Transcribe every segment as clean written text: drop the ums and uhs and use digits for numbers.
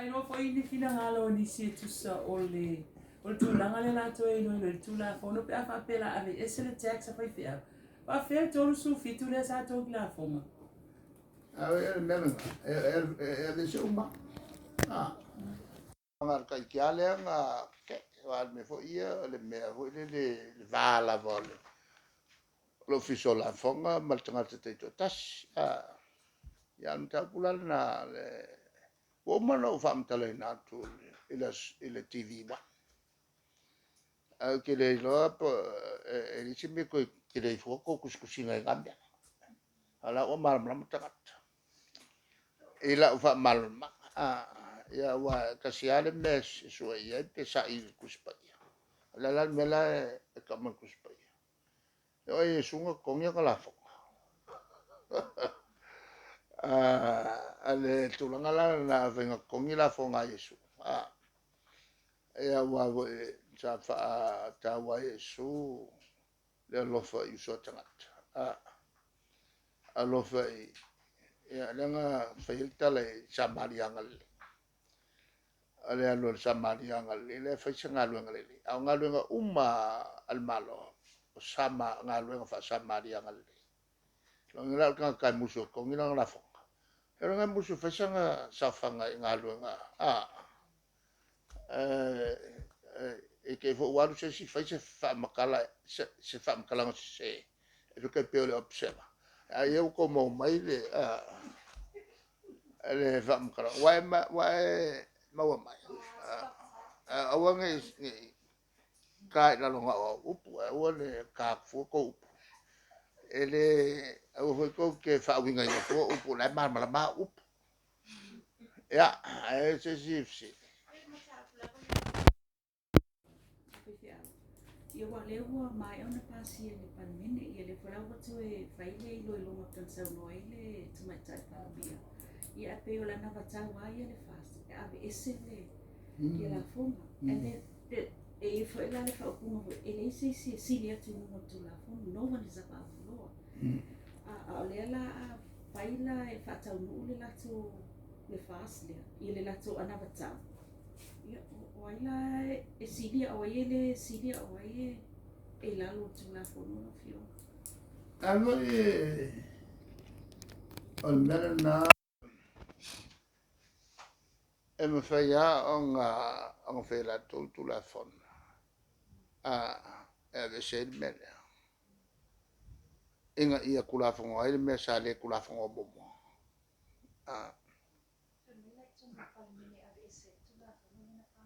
Faailoa foi ni finagalo o nisi e tusa o le o le tulaga lea la toe iloilo i le Tulafono pe a faapea la aveese le tax a faifeau. Faafefea le 37 lea sa togi lafoga? A o le mea lena, e aveese uma. A le lea na aua o le mea foi ia, o le mea foi lele, le va lava o le Ofisa o Lafoga ma le tagata taitoatasi. Ia, a o le mataupu la lena, ua uma ona ou faamatalaina atu i le TV1. Ae ou te le iloa po o i ai se mea e toe tele ai fua tou tusitusiga i na mea. A o la ua malamalama tagata i lau faamalamalamaga. Ia aua e tasi lava le mea e sue i ai pe saili i le Tusi Paia. O le a la le mea la e tau mai e le Tusi Paia? E oo lava ia Iesu na totogi ana lafoga. O le tulaga la lena, afai na totogi lafoga a Iesu, ia aua foi sa faataua e Iesu le alofa i uso a tagata, alofa i, ia lea na fai ai le tala i le Samariaga lelei. O le alu a le Samariaga lelei lea e fai se galuega lelei. A o galuega uma lava a le Malo, o galuega faa-Samariaga lelei. O lona uiga la o le tagata e musu e totogi lana lafoga, seiloga e musu e fai sana saofaga i galuega a. I te i foi ua alu se isi fai se faamatalaga sese, e tai pei o le Observer, a ia ua outou maua mai le faamatalaga? Ua e maua mai? Aua ne i ta i lalo na o au upu, ae aua ne i ta atu fua tou upu. E le, aua foi tou te faauigaina fua upu o la e malamalama au upu. Ia, a i ai se isi fesili? Faifeau. Ia aua o lea ua maea ona pasia e le Palemene, ia lea foi la ua toe fai le iloiloga pei ona saunoa ai le Tamaitai Palemia. Ia ae pei o le anavatau lava ia a le FAST e aveese le ia lafoga. And then e i ai foi la le faaupuga foi, e leai se isi e sili atu i luga o le Tulafono, no one is above the law. A o lea la a fai la e faataunuu le latou le FAST lea i le latou anavatau, Ia, o ai la e sili a o ai e le sili a o ai e i lalo o le Tulafono lau Afioga? A foi o le mea lena e mafai lava ona fai e latou le Tulafono e aveese ai le mea lea, ina ia tulafono ai le mea sa le tulafonoa muamua.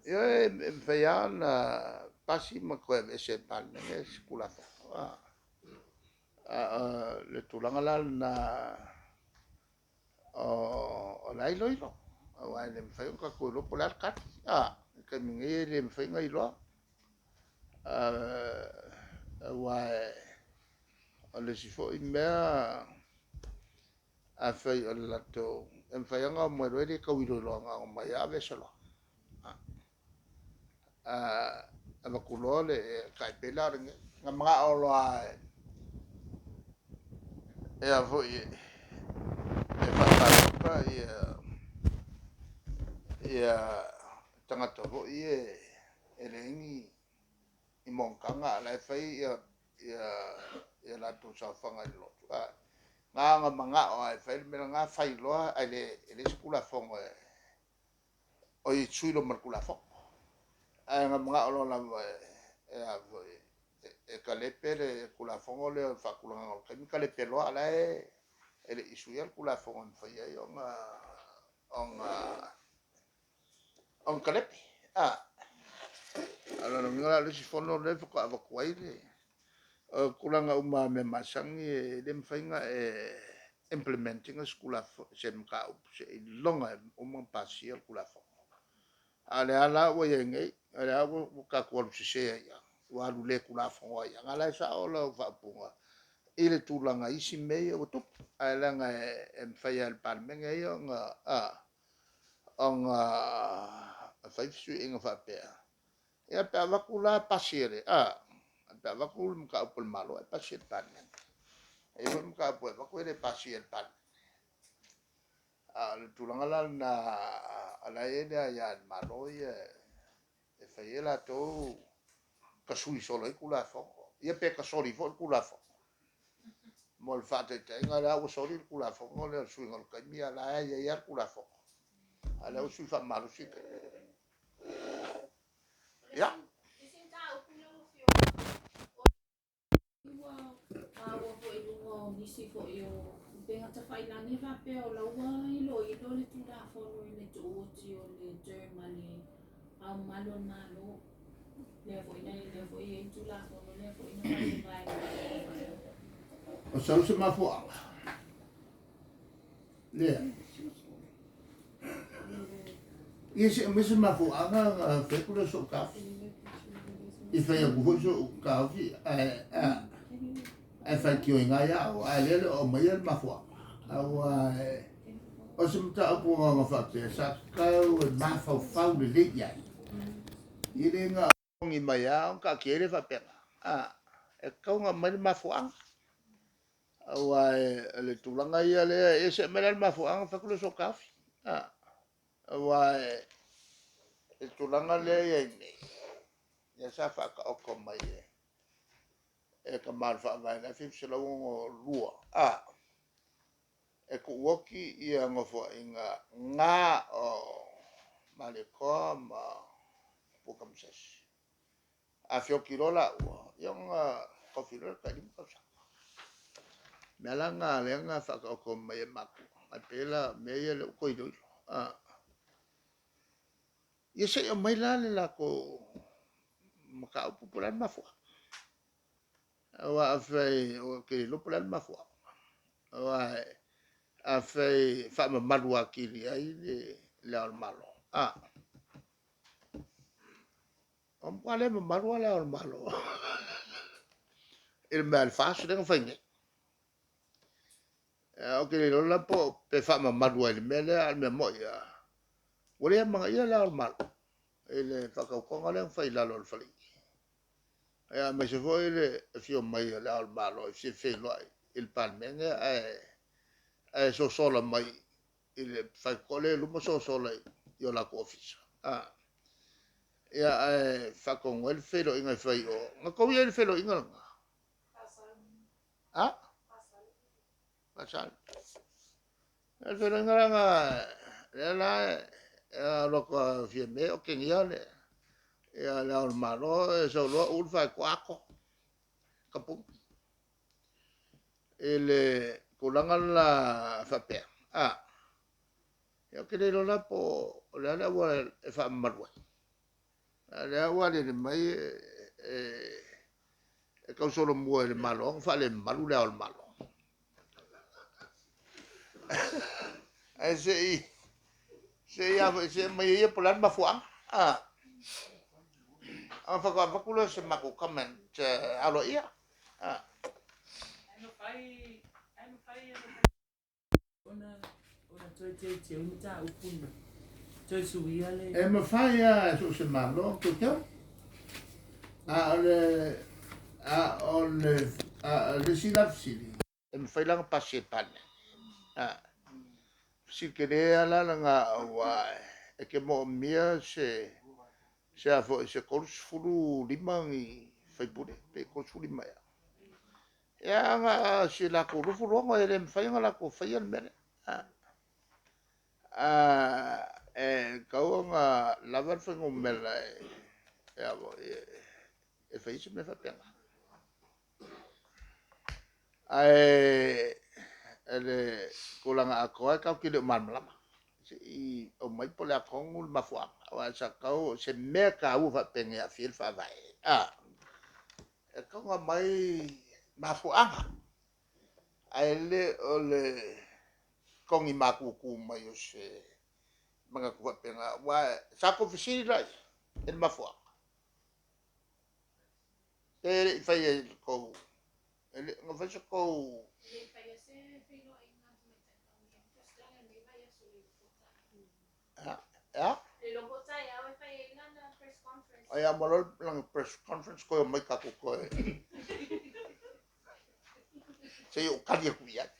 Ioe, e mafai lava ona pasi ma toe aveese e le Palemene se Tulafono. A o le tulaga la lena o la e iloilo, aua e le mafai ona tatou iloa po o le a le tali. O le taimi nei e le mafai ona iloa, aua o le isi foi mea, afai o le latou... E mafai lava ona omai loa, e le tau iloiloina na ona omai lava aveese loa. Avatu loa le... tai pei la o lenei, na manao loa e faapalota tagata foi ia e leai ni monotaga a o la e fai latou saofaga i le lotu. Na ona manao lava e fai le mea lena, fai loa ae leai se Tulafono e sui loa ma le Tulafono. Ae na manao loa lava e talepe le Tulafono lea o le faatulagaga o le taimi, talepe loa a o la e le i suia le Tulafono e mafai ai ona talepe. A o lona uiga la o le isi fono lea faatoa avatu ai le... O tulaga uma lava o mea masani e le mafai ona e implement ina se mataupu seiloga e uma ona pasia le Tulafono. A o lea la ua i ai nei, o lea ua tatou alu sese ai lava, ua alu le Tulafono ai lava. O la e sao lau faaupuga i le tulaga i isi mea ia ua tupu, ae leaga e mafai lava e le Palemene ia ona fai fesuiaiga faapea. Ia pe a avatu la pasi e le pe a avatu le mataupu a le Malo ae pasi e le Palemene. E i ai foi mataupu e avatu e le pasia e le Palemene. A o le tulaga la lena A la e i ai le aia a le Malo ia e fai ai latou tasui solo ai Tulafono, ia pe tasoli foi le Tulafono. Mo le faataitaiga, o lea ua soli le Tulafono lea o le suiga o le taimi, a o la e i ai lava le Tulafono, a o lea ua sui faamalosi le taimi. Ia. Ua maua foi i luga o nisi foi o upega tafailagi faapea o la ua iloilo le Tulafono i le tuuti o le term a le Ao Mamalu o le Malo. Lea foi na lea foi e i ai le Tulafono lea foi na faavae mai. O sau se mafuaaga lea. Ia se aumai se mafuaaga na fai atu lea o so'u taofi. I fai atu foi so'u taofi ae ae faitioina ai au, ae lea e le o aumaia le mafuaaga. Aua o se mataupu na faapea sa tatau e mafaufau lelei i ai. E le na o mai lava ona taatia ai lea faapena. E tatau ona aumai le mafuaaga. Aua o le tulaga ia lea, e se aumai la le mafuaaga ona fai atu lea o so'u taofi. Aua le tulaga lea e i ai nei, lea sa faataoto mai e tama o le Faavae i le 1962, e tuuoti ia nofoaiga na o Malietoa ma Puatamasese. A feoti loa laua, ia ona tofi loa lea tai 5 tausaga. Mea la na lea na faataoto mai e matua, ae pei la o mea ia lea ua toe iloilo. Ia se i aumai la le latou mataupu po o le a le mafuaaga. Aua afai ou te le iloa po o le a le mafuaaga. Aua afai e faamamalu atili ai le Ao o le Malo. O matua le mamalu lava le Ao o le Malo i le mea a le FAST lea na fai nei. Ou te le iloa la po pe faamamalu ai i le mea lea, a o le mea moni lava, ua le amanaia le Ao o le Malo i le faatautoga lea na fai i lalo o le faleie. Ia, aemaise foi le afio mai o le Ao o le Malo e fia feiloai i le Palemene ae sosola mai i le faitotoa lea i luma sosola i o latou ofisa. Ia, ae faatonu ai le feiloaiga e fai i o. Na tou i ai i le feiloaiga lena? A? Faasali. O le feiloaiga la na, lea la e alu atu a Fiame otegia le ia le Ao o le Malo e sau loa uu le faitotoa ato tapuni i le tulaga la faapea. Ia ou te le iloa la po o le a le auala e faamamalu ai. A o lea ua aliali mai e tausolomua i le Malo ona faalemamalu le Ao o le Malo. Ae se i a foi se aumai ia po o le a le mafuaaga. Ona faatoa avatu lea o se matou comment aloaia. Ae mafai ona toe teuteu mataupu na toe suia le. E mafai lava e so o se Malo ona teuteu. A o le a o le a o le isi la fesili, e mafai la ona pasi e le Palemene. Fesili tele lava la lena aua e te moomia se a foi se 35 ni faipule pe 35 ea. Ia na si latou 26 e le mafai ona latou faia le mea lea. E tatau ona lava le fuainumera e fai se mea faapena. Ae le tulaga atoa e tatou te le o malamalama. Se i aumai po o le a tonu le mafuaaga. Aua sa tatau se mea taua faapea e aafia ai le Faavae. E tatau ona aumai mafuaaga. Ae le o le togi matutu mai o se manatu faapena. Aua sa tou fesili la i ai i le mafuaaga. Pe le i faia i le tou, e le na fai se tou. A? Ai a malo lana press conference koe o mai tatou toe. Se i ou tali atu i ai.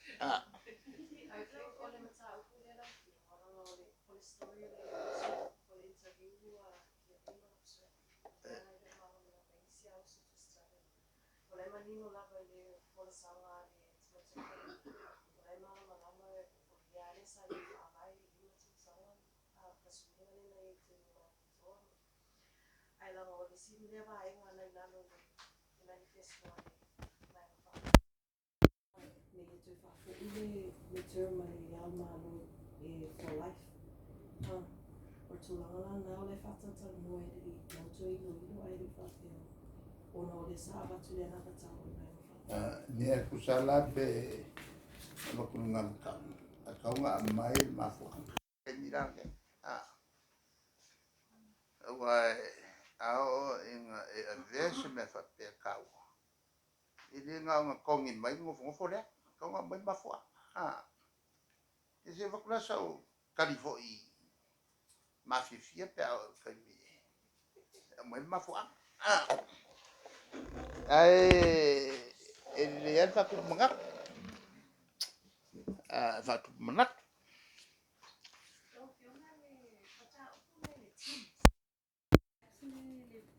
O la e manino lava i le folasaga a le Tamaitai Palemia, o la e malamalama o le a lea sa ia faavae i le 5 tausaga a tasuiga lea na i ai i le taimi o Malietoa. Ae leaga o le isi lea vaega na i lalo o le manifesto a le Vaega Faaupufai ina ia toe faafoi le le term a le Ao Malo e for life. O le tulaga la lena o la e faatalatalanoa e le i maua toe iloilo ae le i faapea ona o lea sa avatu le anavatau a le Vaega Faaupufai. Nia e tusa la pe avatu le anavatau, e tatau ona aumai le mafuaaga. Taimi la lenei, aua a oo ina e avea se mea faapea e taua, e le na ona togi mai ona nofonofo lea, e tatau ona aumai mafuaaga. Ia se i avatu la sau tali foi mafiafia pe a oo i le taimi e aumai le mafuaaga. Ae e lelei lava le faatupu manatu. Faatupu manatu. Lau Afioga le mataupu lea i le TIMS.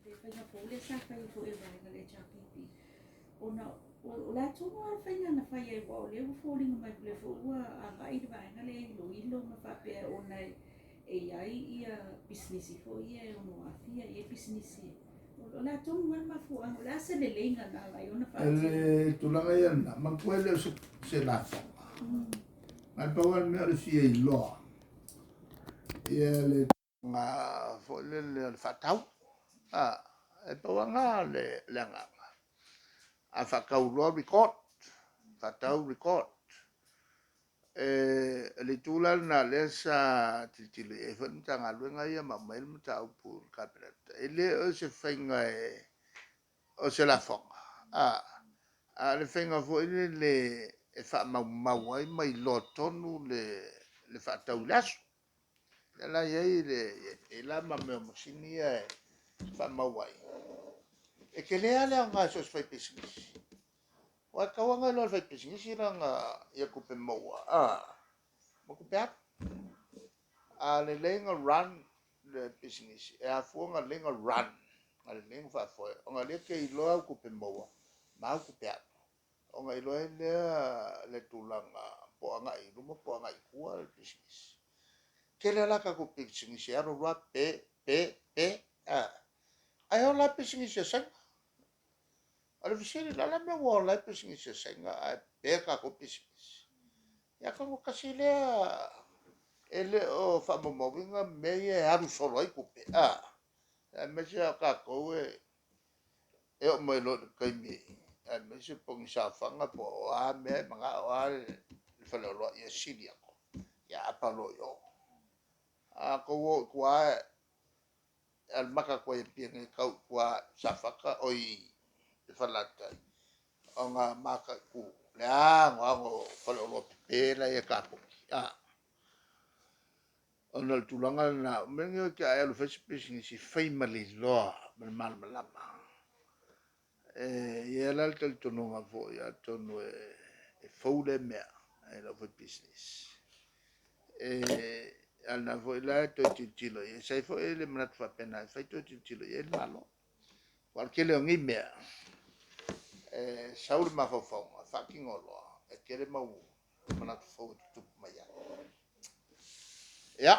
Le faiga fou lea sa fai foi e le vaega a le HRPP, ona o le a tonu lava le faiga na fai ai, aua o lea ua foliga mai o lea foi ua agai le vaega lea e iloilo ma faapea ona e i ai pisinisi foi ia e ono aafia i ai pisinisi. O le a tonu lava le mafuaaga, o le a se leleiga na ala ai ona faatino? Le tulaga ia lena, manatua e le o se lafoga. Na o le pau lava le mea o le fia iloa ia le na foi lele o le faatau. E pau lava lena o le agaga. A faatau loa record, faatau record. O le itu la lena o lea sa tilotilo i ai foi le Matagaluega ia ma aumai le mataupu i le Kapeneta. E le o se faiga o se lafoga, a o le faiga foi lele e faamaumau ai ma iloa tonu le faatau i le aso. O lea la e i ai e i ai la ma mea o masini ia e faamau ai. E tele lava le aoga i so o se faipisinisi. Aua e tatau lava ona iloa e le faipisinisi lana ia tupe maua ma tupe alu. A lelei ona run le pisinisi, e afua ona lelei ona run, ona lelei ona faafoe, ona o lea e te iloa au tupe maua ma au tupe alu, ona iloa ai lea le tulaga po o agai i luma po o agai i tua le pisinisi. Tele lava la tatou pisinisi e alu alu lava pe, pe, pe, ae ola lava pisinisi a Saina. O le fesili, o le a le mea ua ola ai pisinisi a Saina ae pe a tatou pisinisi? Ia atonu tasi lea e le o faamaumauina mea ia e alu solo ai tupe, aemaise lava o tatou e oo mai loa i le taimi, aemaise po o ni saofaga po o a mea, e manao lava le faleoloa ia sili atu, ia aapa loa i o. A outou o i tua e alu mata atu ai i Apia nei e tau i tua i Safata, oi i Falelatai, ona mataitu le anoano o faleoloa pepe la e i ai tatou. Ona o le tulaga lena, o mea nei a e alu e fai se pisinisi, fai ma le iloa ma le malamalama. E i ai la le talitonuga foi, atonu e fou lea mea i le aufaipisinisi. E a o lena foi la e toe tilotilo i ai. Sa i ai foi le manatu faapena e fai toe tilotilo i ai le Malo. Aua o le tele o nei mea, e sau le mafaufauga, faatino loa, e tele mau manatu fou e tutupu mai ai. Ia.